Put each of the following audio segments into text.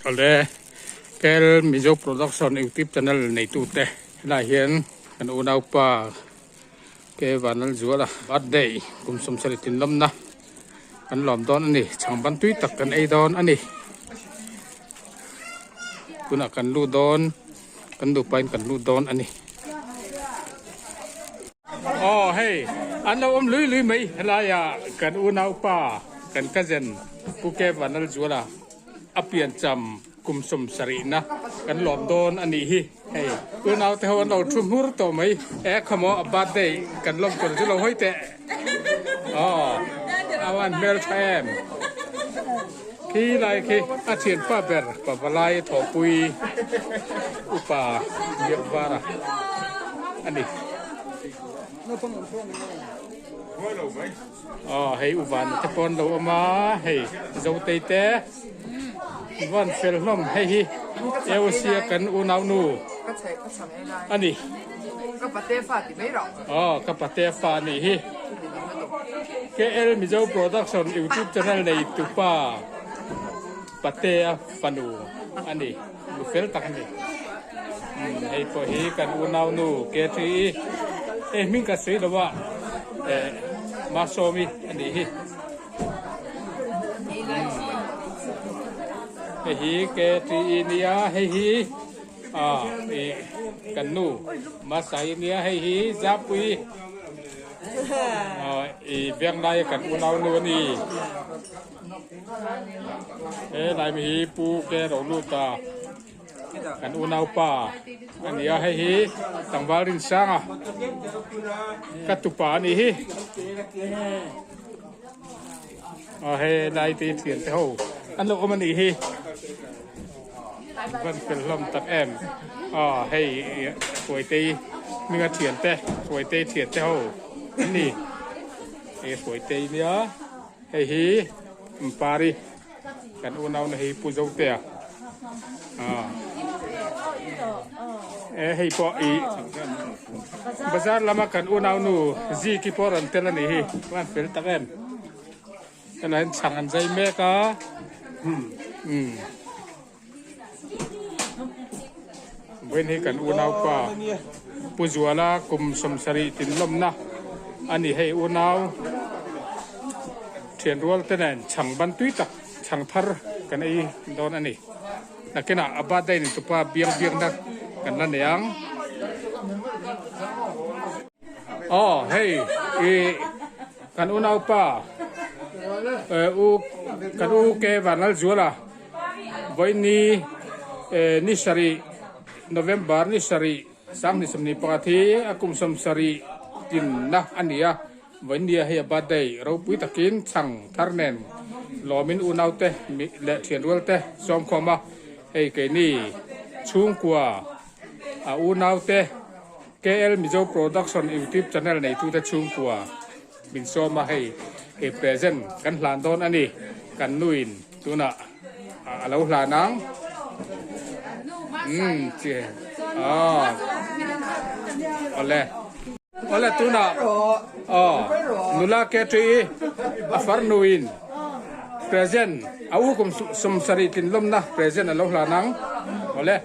Awle KL Mizo Production YouTube channel neitute helaiah hian kan unaupa K Vanlalzuala birthday kum 70 tinlawmna kan lawm dawn a ni chhangban tui tak kan ei dawn a ni tunah kan lut dawn kan nupain kan lut dawn a ni. Aw hei an lo awm lui lui mai helaia kan unaupa kan cousin Pu Ke Vanlalzuala a piancham kum 70na kan lawm dawn a nih hi hei unau te ho an lo thu hmur tawh mai e khawmaw a birthday kan lawm tur chu lo hawi teh aw a van hmeltha em khi lai khi a thianpa ber pavalai thawhpui upa Biakvara a ni. Aw hei uvan te pawh an lo awm a hei zotei te van fel hlawm hei hi Eusia kan unau nu a ni. Aw ka pate fa a nih hi KL Mizo Production YouTube channel nei tupa patea fanu a ni. Nu fel tak a ni. Hei pawh hi kan unau nu Kathy-i hei hming ka sawi lo a eh Masawmi a nih hi. Hei hi Kathy-i nia hei hi ah ih kan nu Masai nia hei hi Zapui ah ih Biaknai kan unau nu a ni. He lai mi hi Pu Ke Roluta kan unaupa a ni a, hei hi tlangval Rinsanga ka tupa a nih hi. Aw hei lai te thian te ho an lo awm a nih hi. Van fel hlawm tak em. Aw hei Hruaitei hminga thian te Hruaitei thian te ho an ni. Hei Hruaitei nia. Hei hi Mpari kan unauna hi Pu Zotea e hei pawh i bazar lama kan unaunu Ziki pawh rawn tel a nih hi a han fel tak em tunah hian chhang an zai mek a umm vawiin hi kan unaupa Pu Zuala kum 70 tinlawmna a ni hei unau thian rual te nen chhang ban tui tak chhang thar kan ei dawn a ni nakinah a birthday ni tupa biang biakna kan la nei ang aw hei ih kan unaupa u kan u K Vanlalzuala. Vawiini ni sarih November ni sarih 2024 hi a kum 70 tlinna a ni a, vawiinia hei a birthday ropui takin chhang thar nen lawmin unaute leh thianrualte sawmkhawm a, hei keini chhungkua a unaute KL Mizo Production YouTube channel neitute chhungkua min sawm a, hei present kan hlan dawn a ni, kan nuin. Tunah a lo hlan ang. Umm chi aw awle awle tunah aw nula Katri a farnuin present a u kum 70 tlinlawmna present a lo hlan ang awle.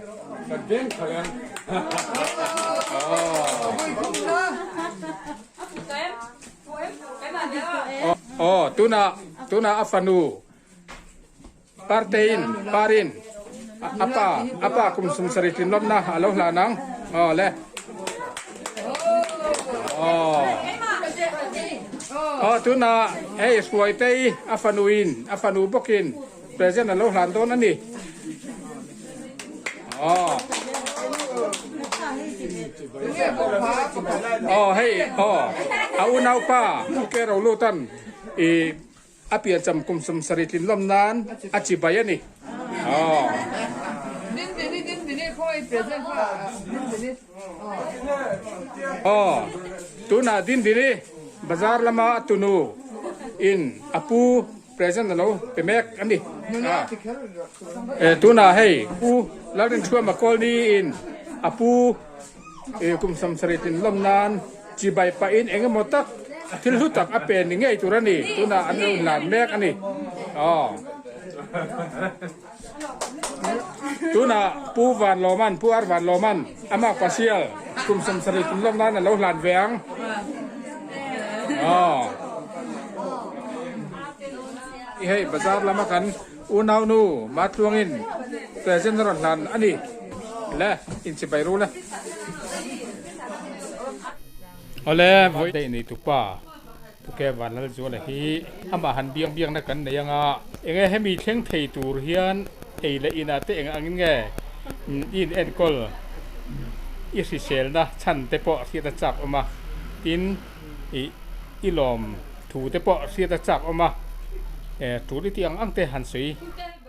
Aw tunah tunah a fanu Partein parin a pa a pa kum 70 tlinlawmna a lo hlan ang aw le aw aw tunah hei Hruaitei a fanuin a fanu bawkin present a lo hlan dawn a ni aw aw hei aw a unaupa Ke Rolutan i A piancham kum 70 tlinlawm nan a chi bai a ni. Aw. Aw. Tunah Dindini bazar lama a tunu in a pu present a lo pe mek a ni. Tunah hei Pu Lalrinthuama Kawlni in a pu kum 70 tlinlawm nan Chibai pahin eng emaw tak thil hlu tak a pen ni ngei tur a ni. Tunah an lo inlan mek a ni. Aw. Tunah Pu Vanlawman, Pu Ar Vanlawman, amah Pasial kum 70 kum lawm nan a lo hlan ve ang. Aw. Hei bazar lama kan unaunu Matluangin present a rawn hlan a ni. Le, inchibai ru le. Awle, vawi daih nei tupa. Pu Ke Vanlalzuala hi amah han biang biakna kan nei anga enge hemi thleng thei tur hian ei leh inah te eng angin nge i in enkawl i hriselna chhan te pawh hriat a chak awm a, tin ih i lawm thu te pawh hriat a chak awm a, tul i tih ang ang te han sawi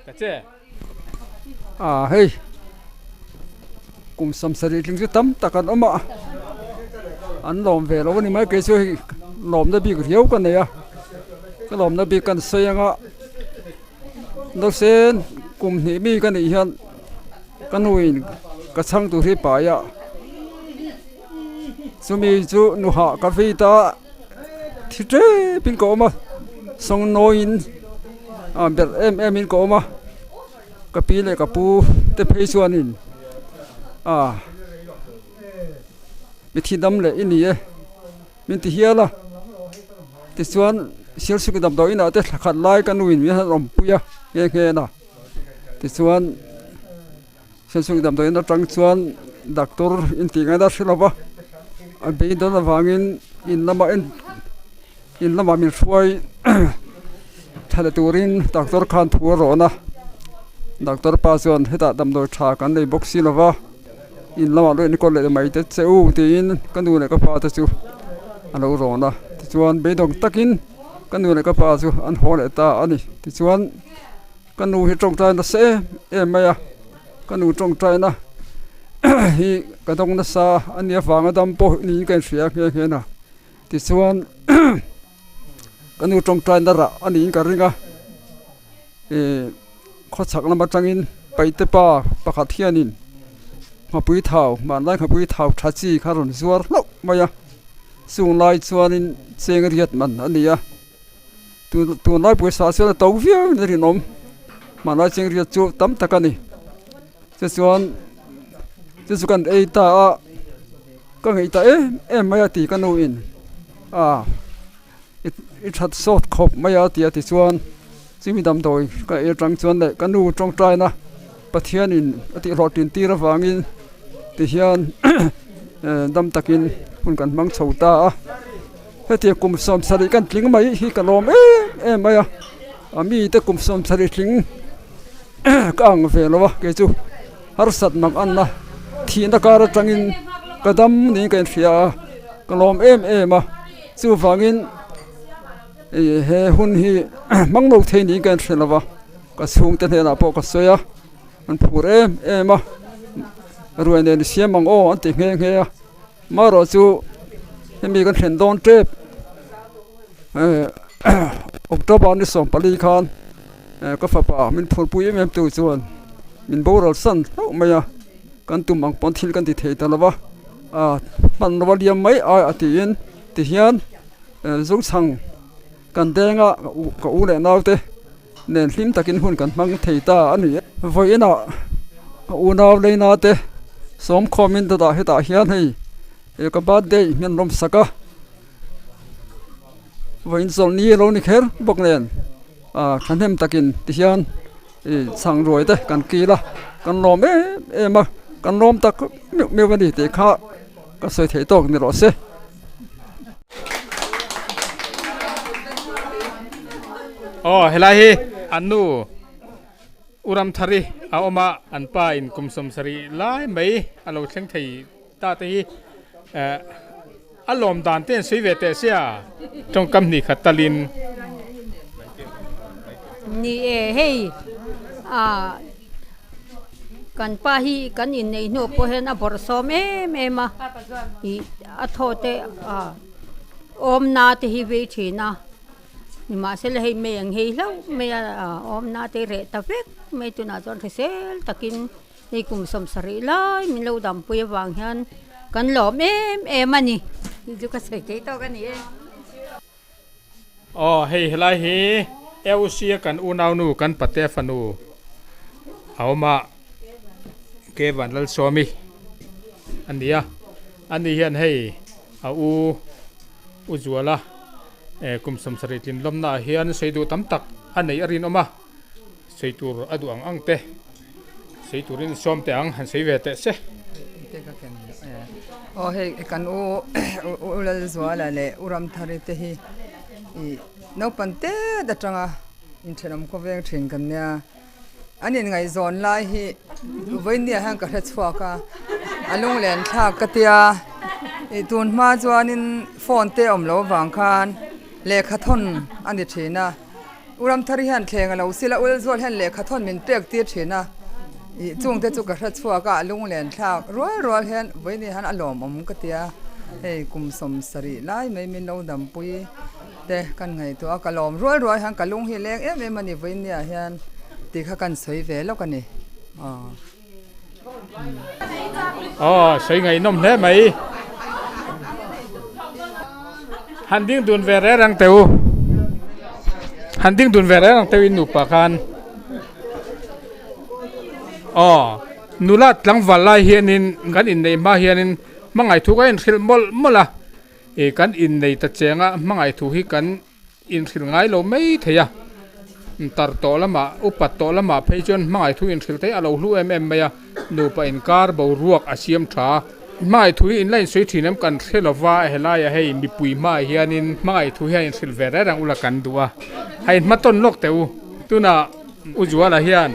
ta che. A hei kum 70 tling chu tam tak an awm a an lawm ve lo a ni mai kei chu hei lawmna bik riau ka nei a ka lawmna bik kan sawi anga nausen kum hnih mi ka nih hian ka nuin ka chhang tur hi pai a chumi chu nuhah ka vei ta a. Thi tep in ka awm a sawngnawiin ah berh em em in ka awm a ka pi leh ka pu te phei chuanin ah mi thi dam leh i ni e min ti hial a tichuan sialsuk damdawi inah te thla khat lai ka nuin min han awmpui a nghe nghe a tichuan. Sialsuk damdawiin atang chuan doctor intih ngaina hre lova a beidawn avangin in lamah en in lamah min hruai tha leh turin doctor khan thu a rawn a doctor pa chuan hetah damdawi tha kan nei bawk si lova in lamah lo enkawl leh mai te che u tiin ka nu leh ka pa te chu a lo rawn a tichuan beidawng takin ka nu leh ka pa chu an haw leh ta a ni tichuan. Ka nu hi tawngtai nasa em em mai a, ka nu tawngtaina hi ka dawng nasa a nia vanga dam pawh niin ka inhria nghe nghe a, tichuan ka nu tawngtaina rah a niin ka ring a, ih khawchhak lam atangin paihte pa pakhat hianin nghapui thau hmanlai nghapui thau tha chi kha a rawn zuar hlauh mai a, chung lai chuanin cheng riat man a ni a. Tunlai pawisa chuan a to viau in a rinawm hmanlai chengriat chu tam tak a ni tichuan chu chu kan ei ta a ka ngaih ta em em mai a ti ka nu in a i that sawt khawp mai a ti a tichuan chumi damdawi ka ei atang chuan leh ka nu tawngtaina Pathianin a tihhlawhtlin tir avangin tihian dam takin hun kan hmang chho ta a. Hetiang kum 70 kan tling mai hi ka lawm em em mai a, a mite kum 70 tling ka ang ve lo a kei chu harsat mang anna thihna kar atangin ka dam niin ka inhria a, ka lawm em em a chuvangin ih he hun hi hmang lo thei niin ka inhre lo va ka chhungte hnenah pawh ka sawi a an phur em em a ruai nen i siam ang aw an ti nghe nghe a. Marawh chu hemi kan thlen dawn tep eh October ni 14 khan eh ka fapa min phurpui em em tu chuan min boral san hlauh mai a kan tum ang pawn thil kan ti thei ta lo va ah hmanrua liam mai ai a tiin tihian eh Zochhang kan denga ka u leh naute nen hlim takin hun kan hmang thei ta a ni. Vawiinah ka unau leina te sawmkhawmin dawtah hetah hian hei ih ka birthday hmin rawm sak a vawiin chawlhni a lo ni kher bawk nen ah thahnem takin tihian ih chhang ruai te kan kil a kan lawm em em a kan lawm tak meuh meuh a ni tih kha ka sawi theih tawk ni rawh se. Aw helai hi an nu U Ramthari a awm a an pa in kum 70 lai mai a lo thleng thei ta te hi eh a lawm dan te an sawi ve teh sia tawngkam hnih khat talin. Ni e hei ah kan pa hi kan inneih hnu pawh hian a bawrhsawm em em a ih a thaw te ah awmna te hi vei thin a nimahsela hei mei ang hei hlauh mai a ah awmna te reh ta vek mai tunah chuan hrisel takin hei kum 70 lai min lo dampui avang hian kan lawm em em a ni tih chu ka sawi thei tawk a ni e. Aw hei helai hi Eusia kan unaunu kan pate fanu a awm a. Ke Vanlalsawmi a ni a, ani hian hei a u u Zuala eh kum 70 tlin lawmna ah hian sawi duh tam tak a neih a rinawm a, sawi tur a duh ang ang te sawi turin sawm teh ang han sawi ve teh se. Aw hei kan u u Lalzuala leh u Ramthari te hi ih naupang tet atanga inthenawm khawveng thin kan nia. An inngaihzawn lai hi vawinia hian ka hre chhuak a, a lunglen thlak ka tia, ih tun hma chuanin phone te awm loh avang khan lehkha thawn a ni thin a, U Ramthari hian thleng a lo sil a, U Lalzual hian lehkha thawn min pek tir thin a, ih chung te chu ka hre chhuak a, a lunglen thlak rual rual hian vawinia hian a lawmawm ka tia, hei kum 70 lai mai min lo dampui. Te kan ngaihtuah a, ka lawm rual rual hian ka lung hi leng em em a ni vawinia hian tih kha kan sawi ve lawk a ni aw. Aw sawi ngaihnawm hle mai. Han ding dun ve reng reng teh u. Han ding dun ve reng reng teh u in nupa khan. Aw nula tlangval lai hianin kan inneih hma hianin hmangaih thu ka inhrilh mawlh mawlh a. Ih kan innei ta cheng a, hmangaih thu hi kan inhrilh ngai lo mai thei a, tar tawh lamah, upat tawh lamah phei chuan hmangaih thu inhrilh te hi a lo hlu em em mai a, nupa inkar boruak a siam tha a. Hmangaih thu hi inla insawi thin em kan hre lova, helaiah hei mipui hmaah hianin hmangaih thu hian inhrilh ve reng reng ula kan duh a, a inhmatawn lawk teh u. Tunah U Zuala hian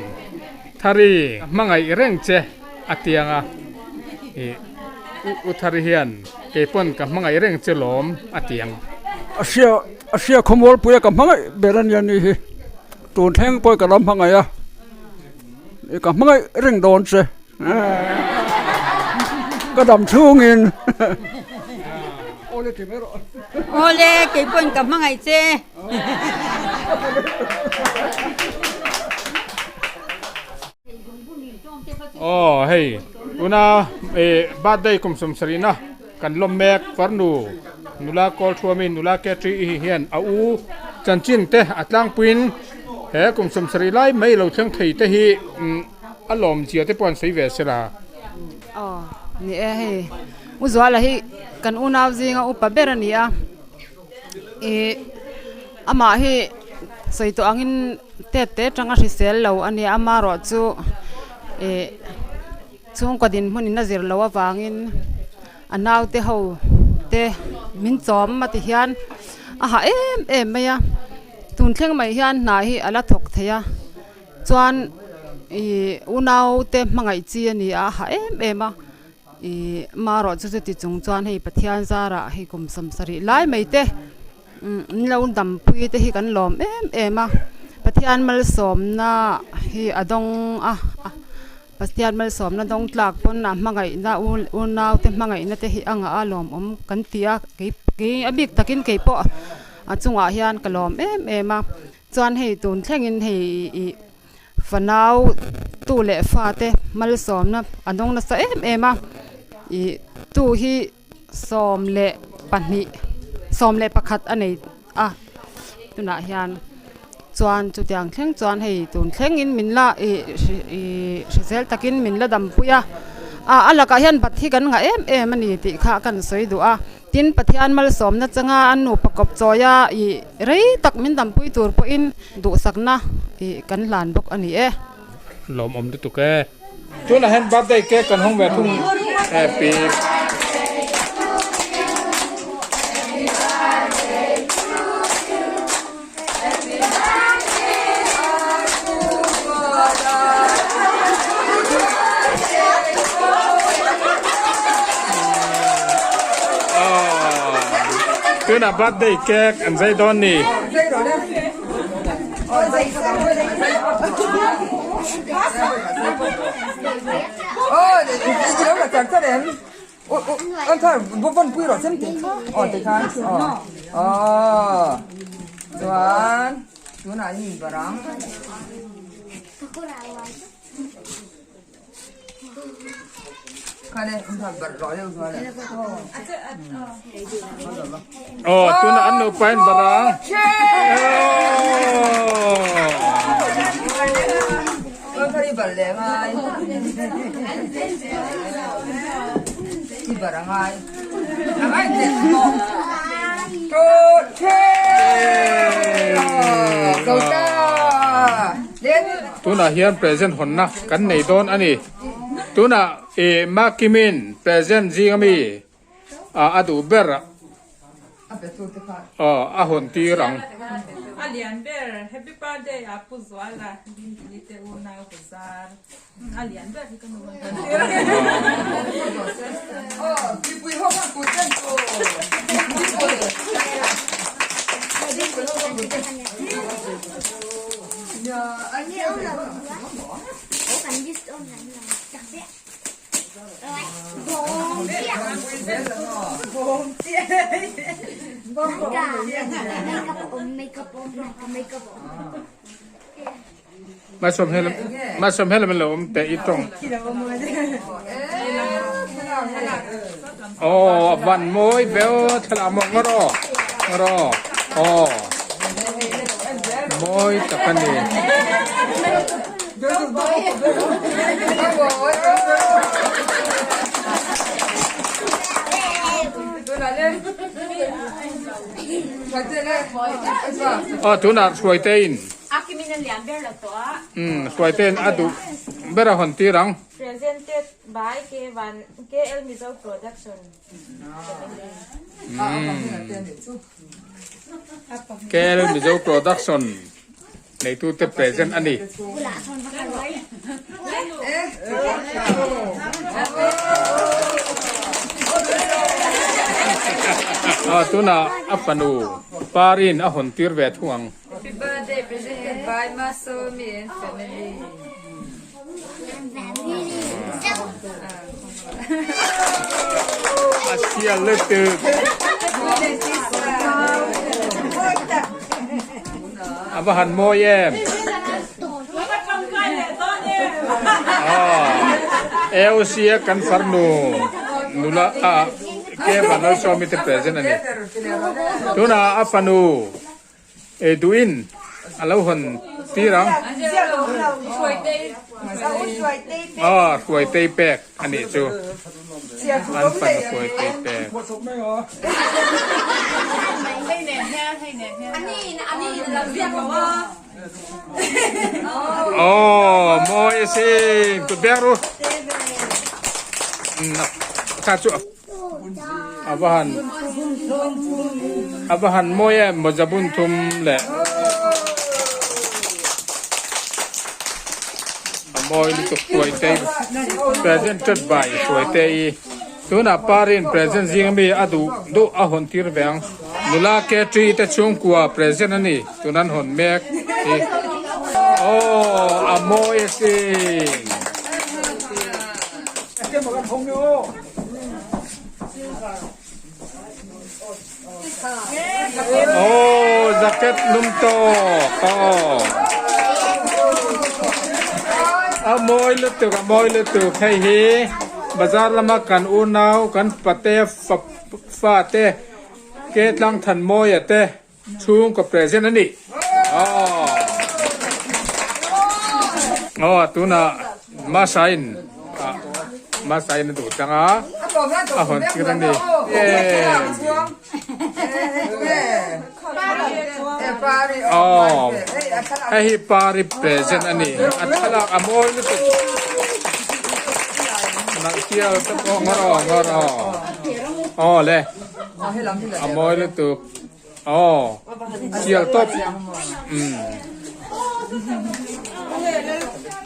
Thari hmangaih reng che a tiang a, ih U Thari hian kei pawn ka hmangaih reng che lawm a ti ang. A hria a hria khawmualpui a ka hmangaih ber a nia ni hi, tun thleng pawh ka la hmangaih a, i ka hmangaih reng dawn che ka dam chhungin. Awle ti mai rawh. Awle kei pawn ka hmangaih che. Aw hei tuna ih birthday kum 70 na kan lawm mek farnu nula kawl thuamin nula Catry i hian a u chanchin te a tlangpuiin he kum 70 lai mai lo thleng thei te hi a lawm zia te pawh an sawi ve sela. Aw ni e hei u Zuala hi kan unau zinga upa ber a ni a. Ih amah hi sawi tawh angin tet te atanga hrisel lo a nia amaherawh chu ih chhungkaw dinhmun in a zir loh avangin a naute ho te min chawm a ti hian a hah em em mai a tun thleng mai hian hna hi a la thawk thei a chuan ih unaute hmangaih chi a ni a a hah em em a. Ih marawh chu chuti chung chuan hei Pathian zarah hei kum 70 lai mai te an lo dampui te hi kan lawm em em a Pathian malsawmna hi a dawng a Pathian malsawmna dawng tlak pawn a hmangaihna unau te hmangaihna te hi a ngah a lawmawm kan ti a kei kei a bik takin kei pawh a chungah hian ka lawm em em a chuan hei tun thlengin hei ih. Fanau tu leh fate malsawmna a dawng nasa em em a, ih tu hi 12 11 a nei a tunah hian chuan chutiang thleng chuan hei tun thlengin min la ih ih hrisel takin min la dampui a, ah a lakah hian bat hi kan ngah em em a ni tih kha kan sawi duh a. Tin, Pathian malsawmna changa an nupa kawp chawia ih rei tak min dampui tur pawhin duhsakna ih kan hlan bawk a ni e. Lawmawm lutuk e. Tunah hian birthday cake kan hawng ve thung happy. Tunah birthday cake an zai dawn ni. Aw tunah an nupa in barang. leh ngai. I bar a ngai. A ngai teh tawh. Tawh the. Zo ta. Tunah hian present hawnna kan nei dawn a ni. Tunah i Makimin present zing ami a duh ber a hawn tir ang. A lian ber happy birthday a Pu Zuala Dindini te unau bazar a lian ber hi ka nu an hawn tir a. Masawm helam lo awm teh i tawng. Aw a van mawi ve aw thlalak maw ngawr aw ngawr aw aw mawi tak a ni. Aw tunah Hruaitein umm Hruaitein a duh ber a hawn tir ang. Presented by KL Mizo Production. KL Mizo Production neitute present a ni. Aw tunah a fanu Parin a hawn tir ve thung ang. Happy birthday presented by Masomi and family. A sial lutuk. A va han mawi em. AOC a kan farnu nula a ke Vanlalsawmi te present a ni. Tunah a fanu Ei duhin a lo hawn tir ang. Aw hruaitei pek a nih chu. An fanu hruaitei pek. Aw mawi a sin kut beng ru. Kha chu A va han a va han mawi em mawza bun thum leh a mawi lutuk Hruaitei presented by Hruaitei tunah Parin present zing ami a duh duh a hawn tir ve ang nula Ketri te chhungkua present a ni tuna an hawn mek hi aw a mawi asin. Aw jacket lum tawk aw a mawi lutuk a mawi lutuk hei hi bazar lama kan unau kan pate fa te ke tlang than mawia te Chhungkaw present a ni. Aw tunah Masain Masain a duh tlang a a hawn tir a ni. Aw hei hi Pari present a ni. A thlalak a mawi lutuk. Nalh hial te pawh ngawr aw ngawr aw. Aw le a mawi lutuk. Aw sial tawp umm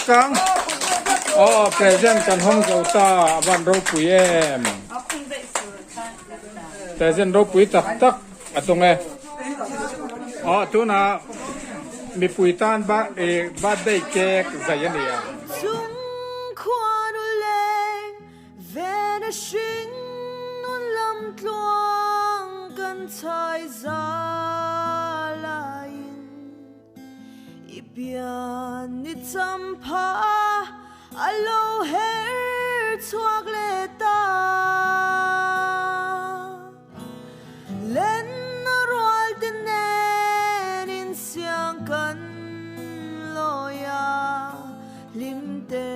kang aw present kan hawng zo ta a van ropui em present ropui tak tak a tawng e aw tunah mipui tan birthday cake zai a ni a. Ven a hring nun lam tluang kan chhai za laiin i pian ni champha a lo her chhuak leh ta. Lenna rual te nen insiang kan lawi a hlim te.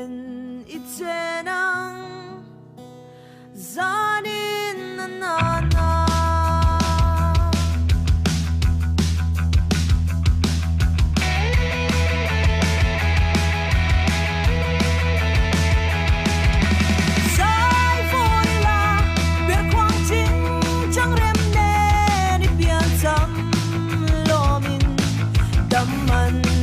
lam man.